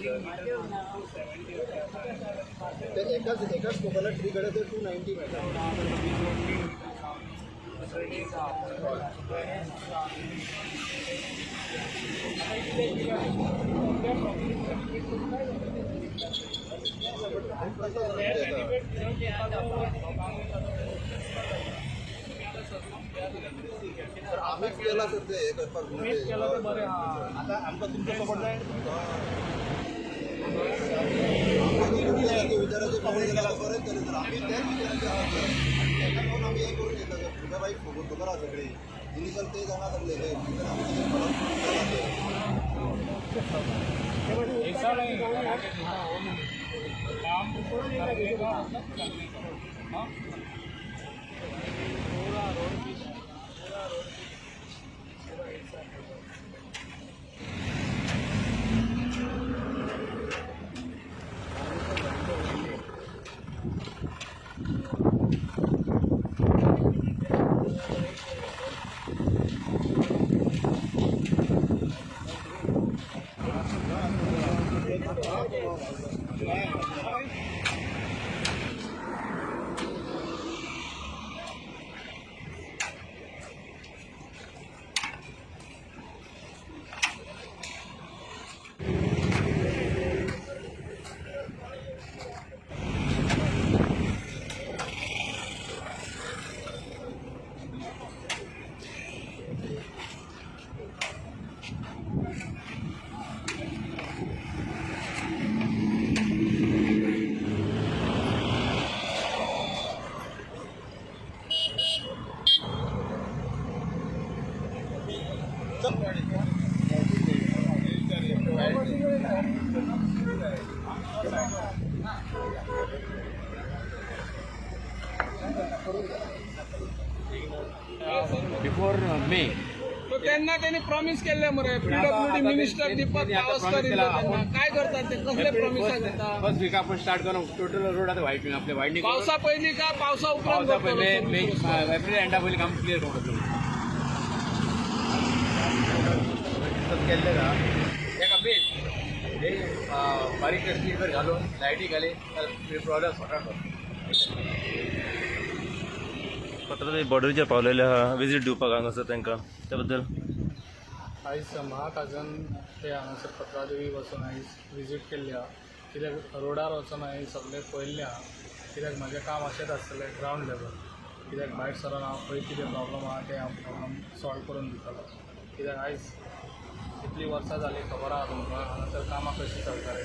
ते एकाच एकाच कोकोनट ट्री कडेन ते 290 मेळटा. तर आमीच केला सर ते हे करपाक. केला ते बरें आहा. आता आमकां तुमचो सपोर्ट जाय. विचाराचे पावून गेला बरें तरेन सर, आमी त्याच विचाराचे आहात सर. ताका लागून आमी हें करून घेतला सर. तुज्या बाईक खबर खबर आहा सगळी इनिशल ते जाणा सगळे हे भितर आमी तेजेर फरक केला सर. ऐसा नहीं, काम करने का मतलब करने का. हाँ, पूरा रोड भी, पूरा रोड भी, पूरा ऐसा है. बिफोर मे. तर त्यांना त्यांनी प्रॉमिस केल्ले मरे पीडब्ल्यूडी मिनिस्टर दीपक गावस्कर इल्ले त्यांना. काय करतात ते, कसले प्रॉमिस करता? फर्स्ट वीक आपण स्टार्ट करून टोटल रोड आता व्हायटिंग आपले वायडिंग. पावसा पयलीं का पावसा उपरांत? पावसा पयले, मे एप्रिल एंडा पयलीं काम क्लियर करून केल्ले ना तेका मेन हे बारीक स्पीड घालून लायटी घाली प्रॉब्लेम सॉर्ट आउट जाता. पत्र बॉर्डरीचेर पावलेले आहा विजीट दिवपाक हांगासर तांकां, त्या बद्दल? आयज महाखाजन ते हांगासर पत्रादेवी वचून आयज विजीट केल्ली आहा. कित्याक रोडार वचून हांवें सगळें पळयल्लें आहा. कित्याक म्हजें काम अशेंच आसतलें ग्रावंड लेवल. कित्याक भायर सरोन हांव खंय कितें प्रॉब्लम आहा तें हांव प्रॉब्लम सॉल्व करून दितलो. कित्याक आयज कितलीं वर्सां जालीं खबर आहा तुमकां, हांगासर कामां कशीं चलता रे.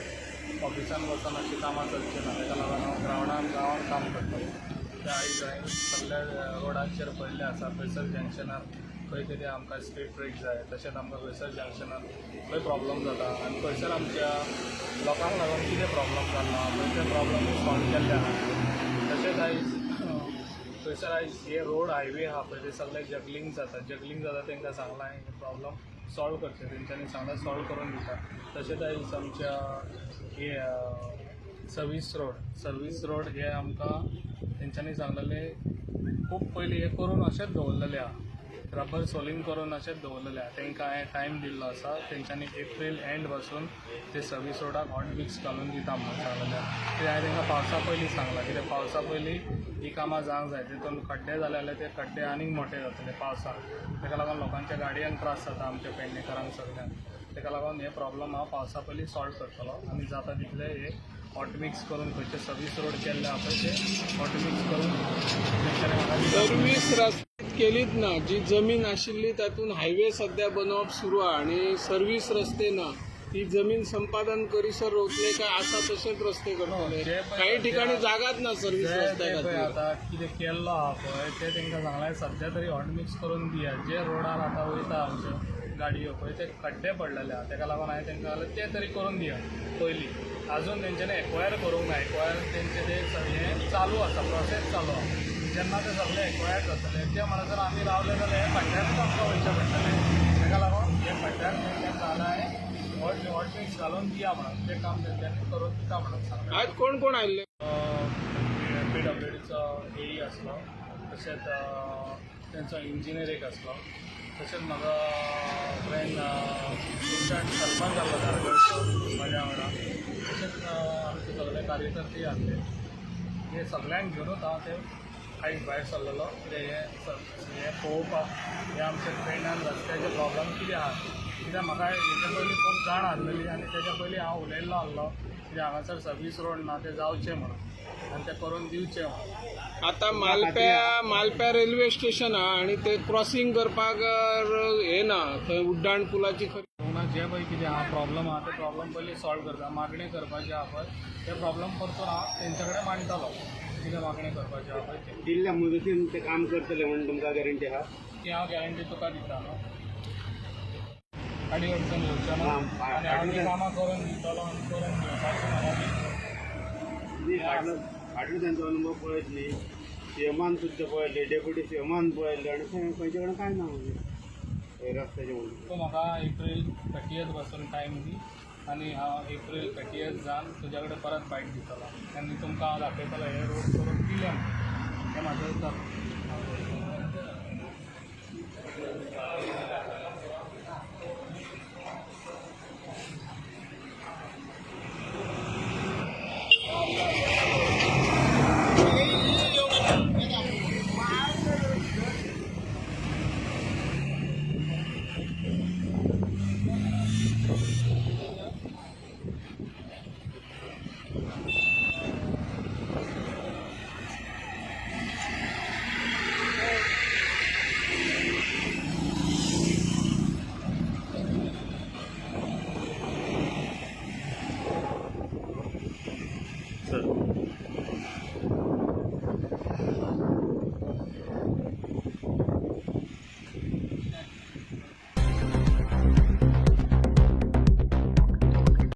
ऑफिसान वचून अशीं कामां चलचीं ना. ताका लागून हांव ग्रावंडार गांवान काम करतलो. ते आयज हांवें सगल्या रोडांचेर पळयल्लें आसा. खंयसर जंक्शनार खंय कितें आमकां स्पीड ब्रेक जाय, तशेंच आमकां खंयसर जंक्शनार खंय प्रॉब्लम जाता आनी खंयसर आमच्या लोकांक लागून कितें प्रॉब्लम जाल्लो आहा पळय, ते प्रॉब्लमूय सॉल्व केल्ले आहा. तशेंच आयज थंयसर आयज हे रोड हायवे आहा पळय, ते सगळे जगलींग जाता, जगलींग जाता. तांकां सांगलां हें प्रॉब्लम सॉल्व करचें. तेंच्यांनी सांगलां सॉल्व करून दिता. तशेंच आयज आमच्या हे सर्वीस रोड, सर्वीस रोड हे आमकां तेंच्यांनी सांगलेलें खूब पयलीं हें करून अशेंच दवरलेलें आहा, रबर सोलिंग करून अशेंच दवरलेलें आहा. तांकां हांवें टायम दिल्लो आसा. तेंच्यांनी एप्रील एंड पासून ते सर्वीस रोडाक हॉट मिक्स घालून दिता म्हणून सांगलेलें आहा. कित्याक हांवें तांकां पावसा पयलीं सांगलां, कित्याक पावसा पयलीं ही कामां जावंक जाय. तितून खड्डे जाले जाल्यार ते खड्डे आनीक मोठे जातले पावसाक. ताका लागून लोकांच्या गाडयांक त्रास जाता, आमच्या पेडणेकारांक सगळ्यांक. ताका लागून हे प्रॉब्लम हांव पावसा पयलीं सॉल्व करतलो आनी जाता तितले हे हॉट मिक्स करून खंयचे सर्वीस रोड केल्ले आहा पळय, ते हॉट मिक्स करून तेंच्यांनी म्हाका दिता. सर्वीस रस्ते केलीच ना. जी जमीन आशिल्ली तातूंत हायवे सध्या बनवप सुरू आहा आनी सर्वीस रस्ते ना. ती जमीन संपादन करीसर रोवतले काय आसा तशेच रस्ते करतले? जे पळय काही ठिकाणी जागाच ना सर्वीस जे रस्त्या ते पळय खातीर. आतां कितें केल्लो आहा पळय, ते तांकां सांगलां सद्या तरी हॉट मिक्स करून दिया. जे रोडार आतां वयता आमच्यो गाडयो पळय, ते खड्डे पडलेले आहा. ताका लागून हांवें तांकां सांगलें ते तरी करून दिया पयलीं. अजून तेंच्यांनी एक्वायर करूंक ना. एक्वायर तेंचें ते हें चालू आसा, प्रोसेस चालू आहा. जेन्ना ते सगळे एक्वायर जातले ते म्हणसर आमी रावले जाल्यार हे खड्ड्यानूच आमकां वयचें पडटलें. ताका लागून हे खड्ड्यार तेंच्यांनी सांगलां हांवें हॉट हॉट मिक्स घालून दिया म्हणून. तें काम तेंच्यांनी करून दिता म्हणून सांगलें. आज कोण कोण आयिल्ले? पीडब्ल्यूडीचो एई आसलो, तशेंच तेंचो इंजिनियर एक आसलो, तशेंच म्हाजो फ्रेंड भूषण सरपंच जाल्लो धारगळचो म्हाज्या वांगडा. सगळे कार्यकर्ते आसले. हे सगळ्यांक घेवनूच हांव ते आयज भायर सरलेलो, कित्याक हें हें पळोवपाक हे आमच्या पेडण्यान रस्त्याचे प्रॉब्लम कितें आहा. कित्याक म्हाका हेच्या पयलीं खूब जाण आसलेली आनी तेच्या पयलीं हांव उलयल्लो आसलो, कित्याक हांगासर सर्वीस रोड ना, ते जावचे म्हणून आनी ते करून दिवचे म्हणून. आता मालप्या मालप्या रेल्वे स्टेशन आहा आणि ते क्रॉसिंग करपाक हे ना, थंय उड्डाण पुलाची खरी ना, जे पळय कितें आहा प्रॉब्लम आहा ते प्रॉब्लम पयलीं सॉल्व करता. मागणी करपाची आहा पळय ते प्रॉब्लम परतून हांव तेंच्या कडेन मांडटलो, कितें मागणी करपाची आहा पळय ते. दिल्ल्या मुदतीन ते काम करतले म्हणून तुमकां गॅरंटी आहा? ती हांव गॅरंटी तुका दिता. आडी अडचण येवचें ना आनी हांव ती कामां करून दितलो आनी करून घेवपाची म्हाका ती न्ही, फाटलो फाटलो तेंचो अनुभव पळयत न्ही, सीएमान सुद्दां पळयले, डेप्युटी सीएमान पळयले आनी खंयचे कडेन कांय ना मागीर हे रस्त्याचे म्हणून. तूं म्हाका एप्रील 30 पासून टायम दी आनी हांव एप्रील 30 जावन तुज्या कडेन परत बायट दितलो आनी तुमकां हांव दाखयतलो हे रोड करून दिले म्हणून. हें म्हाजें उतर.